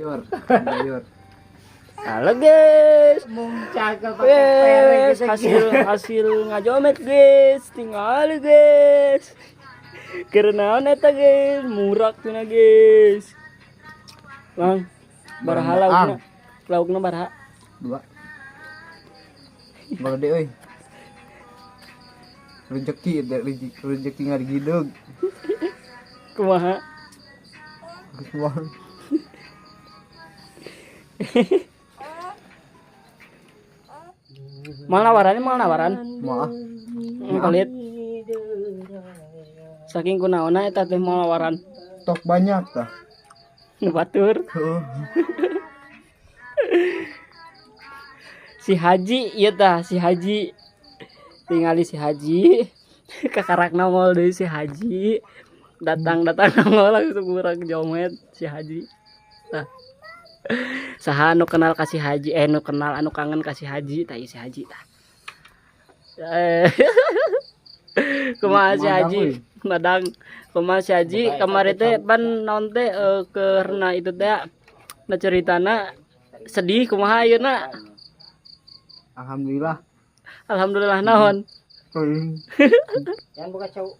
Yor, yor. Halo, guys. Mung cagel pakai perek Guys, gitu. Hasil hasil ngajomet, guys. Tinggal, guys. Karena eta, guys, murak cenah, guys. Mang, baraha laukna? Laukna baraha? Dua. Baru deh, euy. Rezeki, rezeki, rezeki ngarigideg. Kumaha? Geus moal. Mal nawaran, mal nawaran. Maaf. Pelit. Saking kunaonna eta teh mal nawaran? Tok banyak tah. Nu batur. Heeh. Si Haji ieu tah, si Haji. Tingali si Haji. Kakarak nongol deui si Haji. Datang-datang nongol langsung urang jomet si Haji. Tah. Saha anu kenal ka si Haji, eh, nu kenal, anu kangen ka si Haji tah, ieu si Haji tah. Eh. Kumaha si Madang, Haji? euy. Madang. Kumaha si Haji kamari teh pan naon teh, karena itu teh na ceritana sedih, kumaha ayeuna? Alhamdulillah. Alhamdulillah naon? Euy. Jangan buka cau.